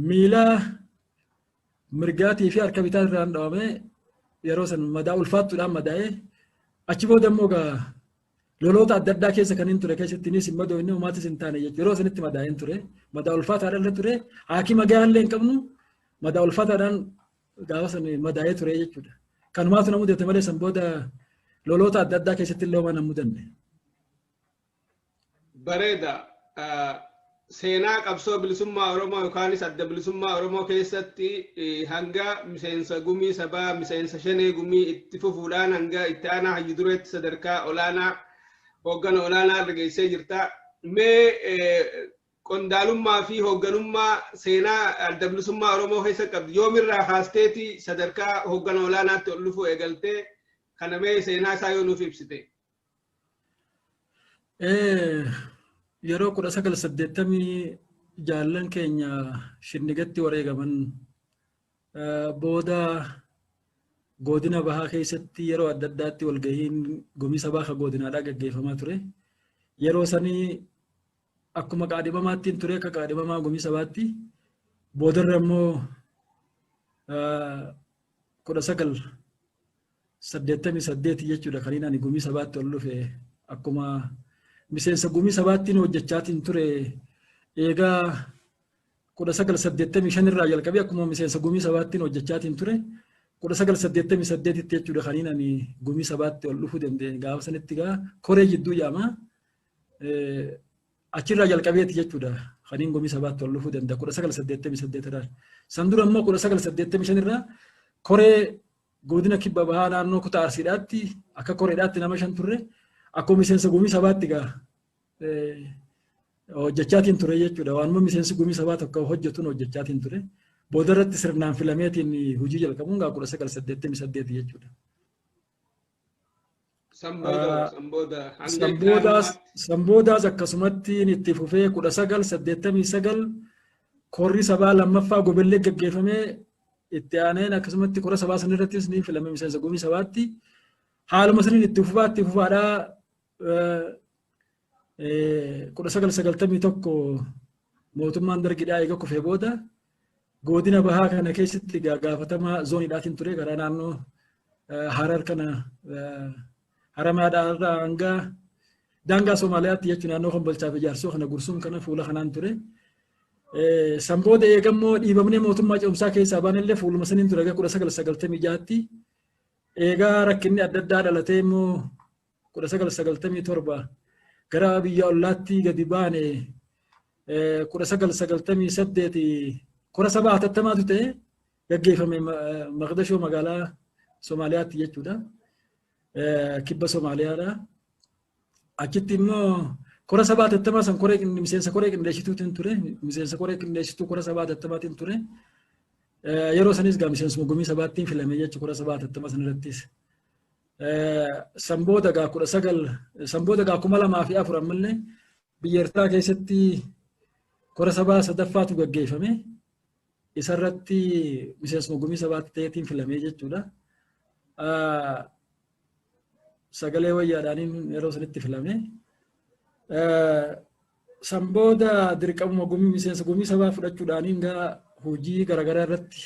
Miila mirgaatii fi harka bitaa irraan dhawamee, yeroo san madaa ulfaattuudhaan madaa'ee, achi booda immoo gaa loloota adda addaa keessa kan hin ture keessattinis hin madoofne, homaatis hin taane jechuudha. Yeroo sanitti madaa'een ture. Madaa ulfaataadhaan irra ture. Haakima gahaallee hin qabnu, madaa ulfaataadhaan gaafa san madaa'ee ture jechuudha. Kanumaatu na mudate malee san booda loloota adda addaa keessatti illee homaa na mudanne. Bareeda. Seenaa qabsoo bilisummaa Oromoo yookaanis Adda Bilisummaa Oromoo keessatti hanga miseensa gumii sabaa, miseensa shanee gumii itti fufuudhaan hanga itti aanaa hayyu dureetti sadarkaa olaanaa, hooggana olaanaa irra geessee jirta. Mee qondaalummaa fi hoogganummaa seenaa Adda Bilisummaa Oromoo keessa qabdu yoomirraa kaasteeti sadarkaa hooggana olaanaatti ol dhufuu eegaltee? Kana mee seenaa isaa yoo nuuf ibsite. Yeroo 1980 jaallan keenya Shinnigatti wareegaman booda godina bahaa keessatti yeroo adda addaatti walgahiin gumii sabaa kan godinaadhaa gaggeeffamaa ture. Yeroo sanii akkuma qaadhimamaattiin ture, akka qaadhimamaa gumii sabaatti. Boodarra immoo 1988 jechuudha kan ani gumii sabaatti ol dhufe. Akkuma miseensa gumii sabaattiin hojjechaatiin ture. Eegaa 1985 irraa jalqabee akkuma miseensa gumii sabaattiin hojjechaatiin ture. 1988tti jechuudha kan ani gumii sabaatti ol dhufuu danda'e. Gaafa sanitti gaa koree jidduu yaama. Achirraa jalqabeeti jechuudha kan inni gumii sabaatti ol dhufuu danda'a 1988 irraa. San dura immoo 1985 irraa koree godina kibba bahaa naannoo kutaa Arsiidhaatti akka koreedhaatti nama 5 turre. Akkuma miseensa gumii sabaatti gaa hojjechaatiin ture jechuudha. Waanuma miseensi gumii sabaa tokko hojjetuun hojjechaatiin ture. Booda irratti sirnaan filameetiin hojii jalqabuun gaa 1988 jechuudha. San boodaas akkasumatti itti fufee 1989 korri sabaa lammaffaa gobellee gaggeeffamee itti aaneen akkasumatti kora sabaa sanirrattis ni filame miseensa gumii sabaatti. Haaluma saniin itti fufaa itti fufaadhaa 1991 mootummaan dargidhaa eega kufee booda godina bahaa kana keessatti gaafatamaa zooniidhaatiin ture, karaa naannoo Harar kana, Haramaadhaa irraa hanga daangaa Somaaliyaatti jechuun, naannoo Kombolchaa fi Jaarsoo kana, Gursum kana fuula kanaan ture. San booda eegammoo dhiibamnee mootummaa ce'umsaa keessaa baanellee fuuluma saniin ture 1996tti. Eegaa rakkinni adda addaa dhalatee immoo 1997 gara biyya ollaatti gadi baane. 1998 kora sabaa hatattamaatu ta'e gaggeeffame Maqdashoo, magaalaa Somaaliyaatti jechuudha. Kibba Somaaliyaadha. Achitti immoo kora sabaa hatattamaa san koree miseensa koree qindeessituutiin ture. Miseensa koree qindeessituu kora sabaa hatattamaatiin ture. Yeroo sanis gaa miseensuma gumii sabaattiin filame jechuudha kora sabaa hatattamaa sanarrattis. San booda gaa kudha sagal san booda gaa 2004 ammallee biyya Eertiraa keessatti kora sabaa sadaffaatu gaggeeffame. Isarratti miseensuma gumii sabaatti ta'eetiin filamee jechuudha. Sagalee wayyaadhaaniin yeroo sanitti filame. San booda dirqamuma gumii miseensa gumii sabaa fudhachuudhaaniin gaa hojii garaagaraa irratti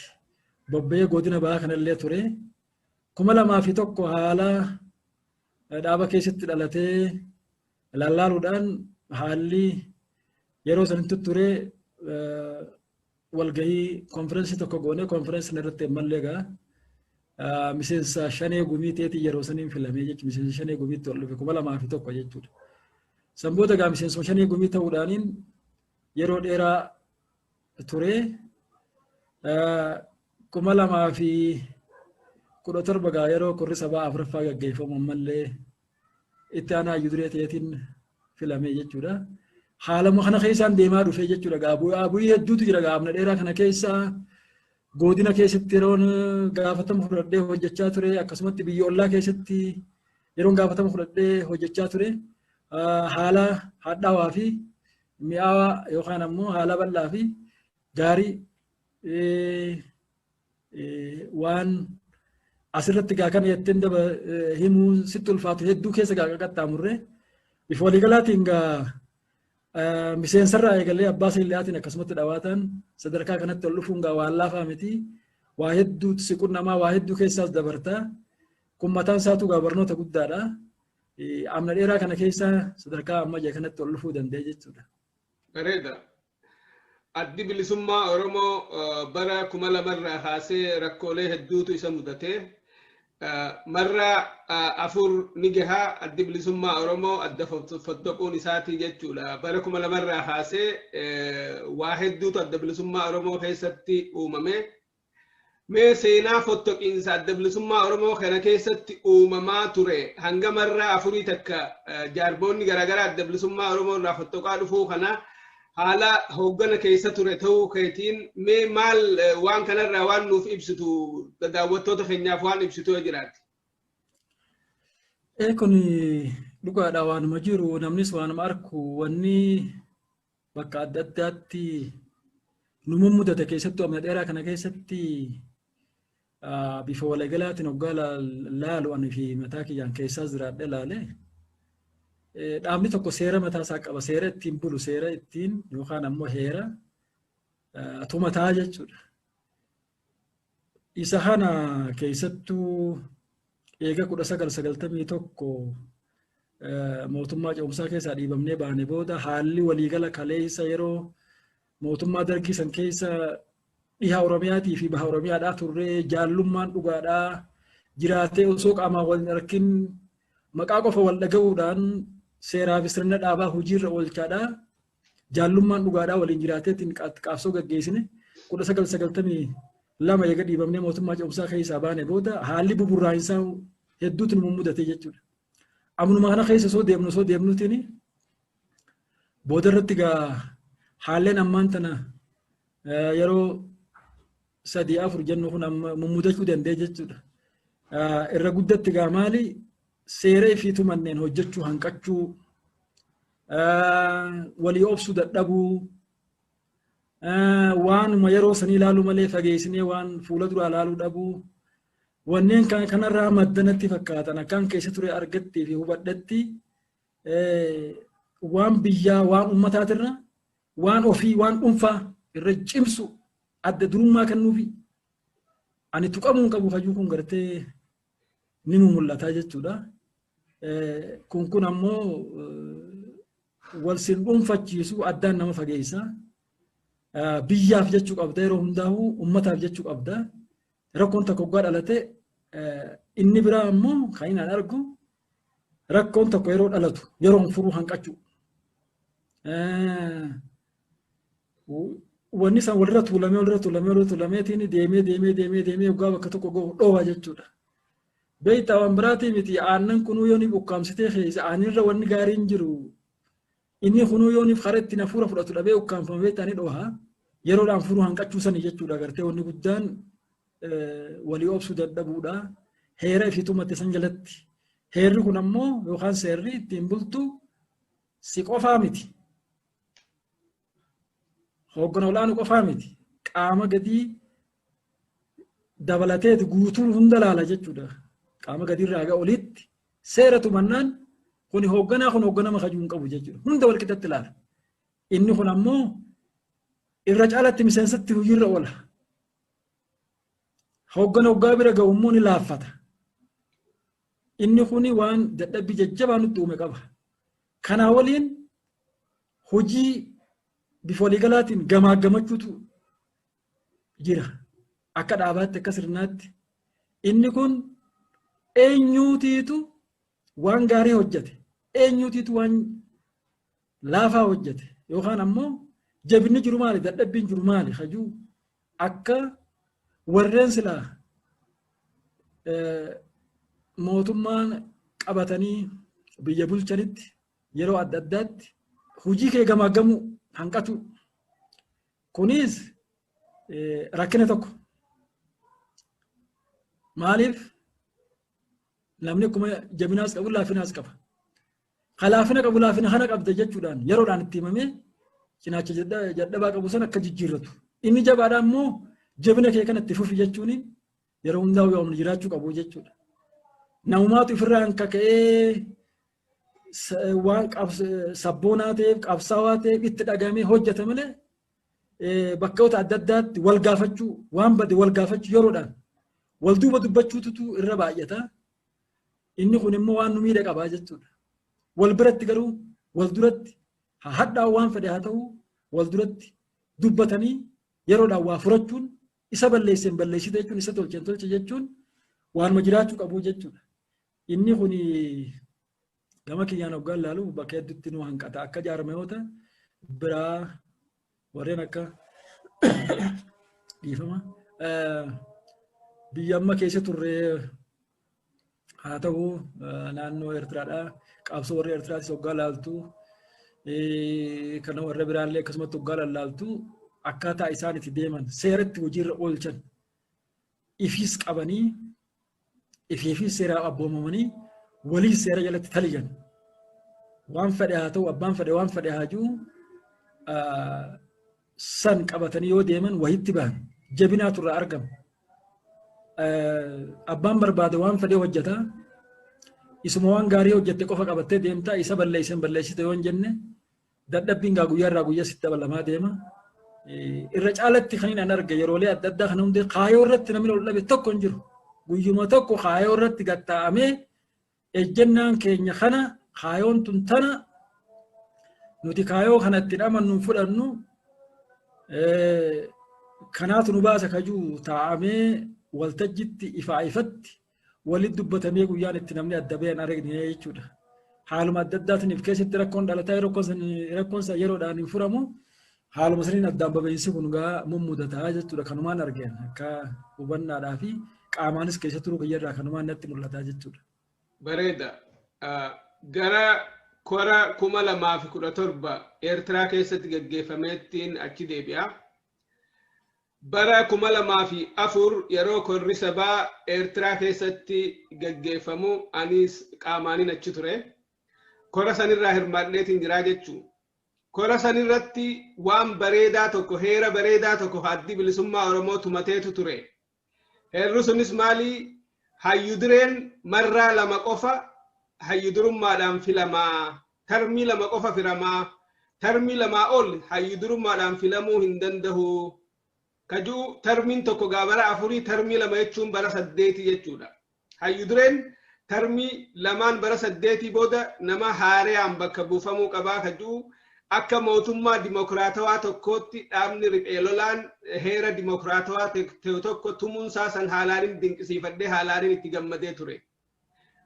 bobba'ee godina bahaa kanallee ture. 2001 haala dhaaba keessatti dhalatee lallaaluudhaan haalli yeroo sanitti ture walgahii konferensii tokko goonee, konferensii irratti ammallee gaa miseensa shanee gumii ta'eetiin yeroo saniin filamee jechuudha. Miseensa shanee gumiitti ol dhufe 2001 jechuudha. San booda gaa miseensuma shanee gumii ta'uudhaaniin yeroo dheeraa ture. 2017 gaa yeroo korri sabaa afuraffaa gaggeeffamu ammallee itti aanaa hayyuu duree ta'eetiin filame jechuudha. Haaluma kana keessaan deemaa dhufee jechuudha. Gaa bu'aa bu'ii hedduutu jira gaa amna dheeraa kana keessa. Godina keessatti yeroon gaafatama fudhadhee hojjechaa ture, akkasumatti biyya ollaa keessatti yeroon gaafatama fudhadhee hojjechaa ture, haala hadhaawaa fi mi'aawaa yookaan ammoo haala bal'aa fi gaarii waan asirratti gaa kana jetteen daba himuu sitti ulfaatu hedduu keessa gaa qaxxaamurre. Bifa waliigalaatiin gaa Miseensarraa eegalee abbaa siillaatiin akkasumatti dhawaatan sadarkaa kanatti ol dhufuun gaa waan laafaa miti. Waa hedduutu si qunnamaa, waa hedduu keessaas dabarta. Kun mataan isaatu gaa barnoota guddaadha. Amna dheeraa kana keessa sadarkaa amma ija kanatti ol dhufuu danda'e jechuudha. Bareeda. Addi Bilisummaa Oromoo bara 2000rraa kaasee rakkoolee hedduutu isa mudate. Marra afur ni gahaa Addi Bilisummaa Oromoo adda fottoquun isaatii jechuudha. Bara 2000rraa kaasee waa hedduutu Adda Bilisummaa Oromoo keessatti uumame. Mee seenaa fottoqiinsa Adda Bilisummaa Oromoo kana keessatti uumamaa ture hanga marraa afurii takka jaarmoonni garaagaraa Adda Bilisummaa Oromoo irraa fottoqaa dhufuu kana haala hooggana keessa ture ta'uu keetiin mee maal waan kanarraa waan nuuf ibsitu, daawwattoota keenyaaf waan ibsitu yoo jiraate? Kun dhugaadha, waanuma jiru, namnis waanuma arku, wanni bakka adda addaatti nu mudate keessattuu amna dheeraa kana keessatti bifa waliigalaatiin hoggaa laalu ani fi mataa kiyyaan keessaas jiraadhe laale. Dhaabni tokko seera mataa isaa qaba. Seera ittiin bulu, seera ittiin yookaan ammoo heera tumataa jechuudha. Isa kana keessattuu eega 1991 mootummaa ce'umsaa keessaa dhiibamnee baane booda haalli waliigala kaleessa yeroo mootummaa Dargii san keessa dhiha Oromiyaatii fi baha Oromiyaadhaa turree jaallummaan dhugaadhaa jiraatee osoo qaamaan wal hin arkin maqaa qofa wal dhaga'uudhaan seeraa fi sirna dhaabaa hojiirra oolchaadhaa jaallummaan dhugaadhaa waliin jiraateetiin qabsoo gaggeessine 1992 eega dhiibamnee mootummaa ce'umsaa keessaa baane booda haalli buburraa'insaa hedduutu nu mudate jechuudha. Amnuma kana keessa osoo deemnuutiin booda irratti gaa haalleen ammaan tana yeroo sadii afur jennu kun amma mummudachuu danda'e jechuudha. Irra guddatti gaa maali, seera ifii tumanneen hojjechuu hanqachuu, walii obsuu dadhabuu, waanuma yeroo sanii ilaaluu malee fageessinee waan fuula duraa ilaaluu dhabuu, wanneen kanarraa maddanatti fakkaatan. Akkaan keessa ture argattee fi hubadhetti waan biyyaa, waan ummataatirra waan ofii, waan dhuunfaa irra cimsu, adda durummaa kennuufi ani tuqamuu hin qabu hayyuu kun gartee ni mul'ata jechuudha. Kun ammoo wal sin dhuunfachiisu, addaan nama fageessa. Biyyaaf jechuu qabda, yeroo hundaa'u ummataaf jechuu qabda. Rakkoon tokko waggaa dhalate, inni biraa ammoo kan inni argu rakkoon tokko yeroo dhalatu yeroon furuu hanqachuu. Wanni san walirra tuulamee, walirra tuulamee, walirra tuulameetiin deemee deemee deemee deemee waggaa bakka tokko gahu dhoowaa jechuudha. Beektaa, waan biraatii miti, aannan kunuu yoo ni ukkaamsitee keessa aanirra wanni gaariin jiru inni kunuu yoo ni karaa ittiin hafuura fudhatu dhabee ukkaamfama, beektaa, ni dhoha. Yeroodhaan furuu hanqachuu sani jechuudha, gartee wanni guddaan walii obsuu dadhabuudha. Heera ifii tumatte san jalatti. Heerri kun ammoo yookaan seerri ittiin bultu si qofaa miti. Hooggana olaanu qofaa miti. Qaama gadii dabalateeti guutuun hunda laala jechuudha. Qaama gadiirraa haga oliitti seera tumannaan kuni hoogganaa, kun hoogganama kajuu hin qabu jechuudha. Hunda wal qixatti ilaala. Inni kun ammoo irra caalatti miseensatti hojiirra oola. Hooggana hoggaa bira ga'u immoo ni laaffata. Inni kuni waan dadhabbii jajjabaa nutti uume qaba. Kanaa waliin hojii bifa waliigalaatiin gamaa gamachuutu jira. Akka dhaabaatti, akka sirnaatti. Inni kun eenyuutiitu waan gaarii hojjete, eenyuutiitu waan laafaa hojjete, yookaan ammoo jabinni jiru maali, dadhabbiin jiru maali hajuu akka warreen silaa mootummaan qabatanii biyya bulchanitti yeroo adda addaatti hojii kee gamaagamuu hanqatu. Kunis rakkina tokko. Maaliif, namni akkuma jabinaas qabu laafinaas qaba. Ka laafina qabu laafina kana qabda jechuudhaan yeroodhaan itti himamee cinaacha jadhabaa qabu sana akka jijjiirratu. Inni jabaadhaa immoo jabina kee kana itti fufi jechuun yeroo hundaa yaamni jiraachuu qabu jechuudha. Namumaatu ofirraa hin kaka'ee waan sabboonaa ta'eef, qabsaawaa ta'eef itti dhagamee hojjeta malee, bakkoota adda addaatti wal gaafachuu, waan bade wal gaafachuu, yeroodhaan wal duuba dubbachuutu irra baay'ata. Inni kun immoo waan nu miidha qabaa jechuudha. Wal biratti garuu, wal duratti hadhaa waan fedhe haa ta'u, wal duratti dubbatanii yeroodhaan waa furachuun, isa balleesseen balleessite jechuun, isa tolcheen tolche jechuun waanuma jiraachuu qabu jechuudha. Inni kun gama kiyyaan hoggaan ilaalu bakka hedduutti nu hanqata. Akka jaarmayoota biraa warreen akka, dhiifama, biyya amma keessa turree haa ta'u, naannoo Eertiraadhaa qabsoo warra Eertiraatis hoggaa laaltu, kana warra biraallee akkasumatti hoggaa laaltu, akkaataa isaan itti deeman, seeratti hojiirra oolchan, ifiis qabanii, ifiifis seeraaf abboomamanii, waliis seera jalatti taligan, waan fedhe haa ta'u, abbaan fedhe waan fedhe haa jiru, san qabatanii yoo deeman wahitti bahan jabinaatu irraa argama. Abbaan barbaade waan fedhe hojjeta. Isuma waan gaarii hojjette qofa qabattee deemta. Isa balleesseen balleessite yoo hin jenne, dadhabbiin gaa guyyaa irraa guyyaa sitti dabalamaa deema. Irra caalatti kan inni arge, yeroolee adda addaa kana hundee kaayoo irratti namni ol dhabe tokko hin jiru. Guyyuma tokko kaayoo irratti gatta'amee, ejjennaan keenya kana, kaayoon tun tana, nuti kaayoo kana itti amannu fudhannu, kanaatu nu baasa kajuu taa'amee waltajjitti ifaa ifatti walitti dubbatamee guyyaan itti namni adda bayan argine jechuudha. Haaluma adda addaatiin if keessatti rakkoon dhalataa, rakkoon san yeroodhaan hin furamu. Haaluma saniin addaan baba'iinsi kun gaa mummudataa jechuudha. Kanumaan argeen akka hubannaadhaa fi qaamaanis keessa turuu kiyyarraa kanumaan natti mul'ataa jechuudha. Bareeda. Gara kora 2017 Eertiraa keessatti gaggeeffameettiin achi deebi'a. Bara 2004 yeroo korri sabaa Eertiraa keessatti gaggeeffamu anis qaamaanin achi ture. Kora sanirraa hirmaadheetiin jiraa jechuu. Kora sanirratti waan bareedaa tokko, heera bareedaa tokko Addi Bilisummaa Oromoo tumateetu ture. Heerri sunis maali? Hayyu dureen marraa lama qofa hayyu durummaadhaan filamaa. Tarmii 2 qofa filamaa. Tarmii 2 ol hayyu durummaadhaan filamuu hin danda'u. Kajuu tarmiin tokko gaa bara 4, tarmii 2 jechuun bara 8 jechuudha. Hayyu dureen tarmii 2n bara 8 booda nama haareyaan bakka buufamuu qabaa kajuu, akka mootummaa dimokiraatawaa tokkootti dhaabni riphee lolaan heera dimokiraatawaa ta'e tokko tumuunsaa san haalaanin dinqisiifadhee, haalaanin itti gammadee ture.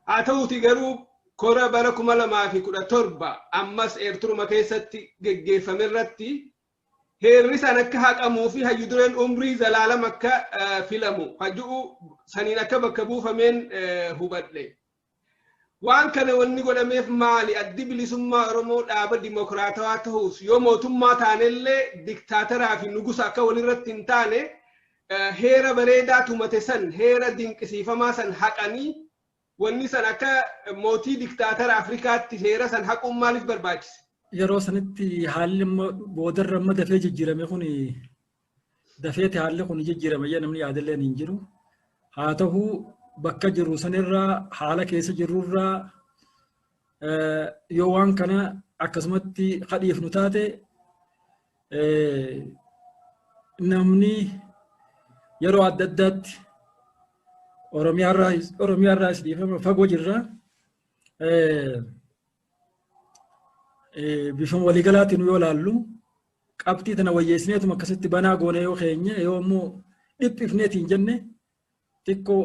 Haa ta'uuti garuu kora bara 2017 ammas Eerturuma keessatti geggeeffame irratti heerri san akka haqamuu fi hayyu dureen umrii zalaalam akka filamu haju'u saniin akka bakka buufameen hubadhe. Waan kana wanni godhameef maali? Addi Bilisummaa Oromoo dhaaba dimokiraatawaa ta'us, yoo mootummaa taanellee diktaataraa fi nugusa akka walirratti hin taane, heera bareedaa tumate san, heera dinqisiifamaa san haqanii, wanni san akka mootii diktaatara Afrikaatti heera san haquun maaliif barbaachise? Yeroo sanitti haalli immoo boodarra amma dafee jijjiirame kun, dafeeti haalli kun jijjiirame jee namni yaadalleen hin jiru. Haa ta'u, bakka jirru sanirraa, haala keessa jirrurraa, yoo waan kana akkasumatti kadhiifnu taate, namni yeroo adda addaatti Oromiyaarraas, dhiifama, fagoo jirra. Bifa waliigalaatiin yoo ilaallu, qabxii tana wayyeessineetuma akkasitti banaa goone yoo keenye, yoo immoo dhiphifneetiin jenne, xiqqoo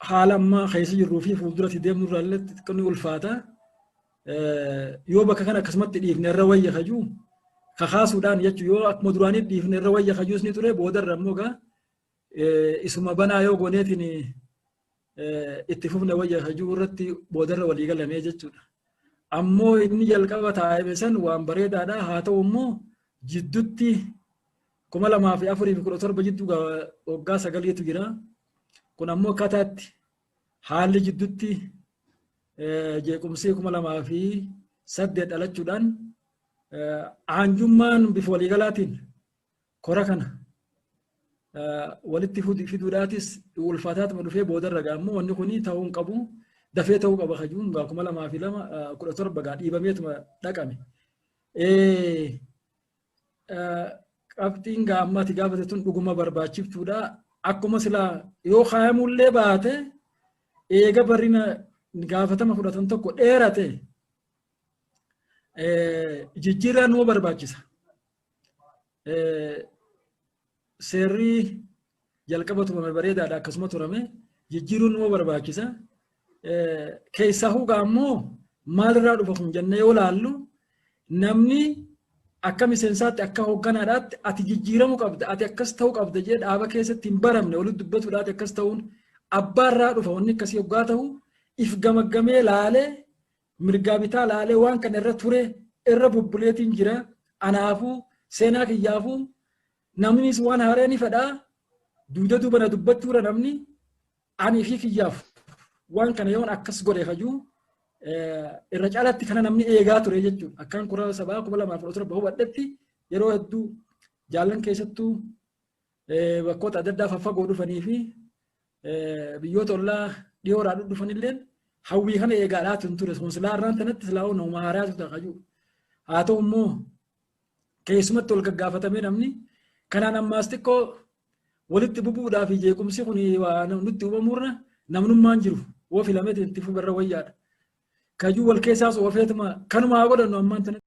haala ammaa keessa jirruu fi fuulduratti deemnu irraa illee xiqqoo ni ulfaata. Yoo bakka kana akkasumatti dhiifne irra wayya kajuu kakaasuudhaan jechuun, yoo akkuma duraanii dhiifne irra wayya kajuus ni ture. Boodarra immoo gaa isuma banaa yoo gooneetiin itti fufne wayya kajuu irratti boodarra walii galamee jechuudha. Ammoo inni jalqaba taa'ame san waan bareedaadha. Haa ta'u immoo jidduutti 2004 fi 17 jidduu waggaa 9tu jira. Kun ammoo akkaataatti haalli jidduutti jeequmsi 2008 dhalachuudhaan aanjummaan bifa waliigalaatiin kora kana walitti fiduudhaatis ulfaataatuma dhufee, boodarra gaammoo wanni kun ta'uu hin qabu. Dafee ta'uu qaba kajuun gaa 2002 17 gaa dhiibameetuma dhaqame. Qabxiin gaa amma ati gaafate tun dhuguma barbaachiftuudha. Akkuma silaa yoo kaayamullee baate, eega barrina gaafatama fudhatan tokko dheerate, jijjiirraa numa barbaachisa. Seerri jalqaba tumame bareedaadha, akkasuma turame jijjiiruun numa barbaachisa. Keessaa hugaa ammoo maalirraa dhufa kun jennee yoo laallu, namni akka miseensaatti, akka hoogganaadhaatti ati jijjiiramuu qabda, ati akkas ta'uu qabda jee dhaaba keessatti hin baramne walitti dubbatuudhaati. Akkas ta'uun abbaarraa dhufa. Wanni akkasii hoggaa ta'u if gamaggamee laalee, mirgaa bitaa laalee, waan kana irra ture irra bubbuleetiin jira, anaafuu seenaa kiyyaafuu namnis waan haaree ni fedhaa, duuda duuba na dubbachuudha, namni ani fi kiyyaaf waan kana yoon akkas godhe kajuu irra caalatti kana namni eegaa ture jechuudha. Akkaan kura sabaa 2017 hubadhetti, yeroo hedduu jaallan keessattuu bakkoota adda addaa faffagoo dhufanii fi biyyoota ollaa dhiyoodhaa dhufanilleen hawwii kana eegaadhaa tun ture. Sun silaa irraan tanatti silaa nama haaraatu ta'a kajuu. Haa ta'u immoo keessumatti ol gaggaafatamee namni kanaan ammaas xiqqoo walitti bubuudhaa fi jeequmsi kun nutti uumamuurra namnummaan jiru woo filameeti itti fufarra wayyaadha. Kajuu wal keessaas oofeetuma kanuma haa godhannu ammaan tanatti.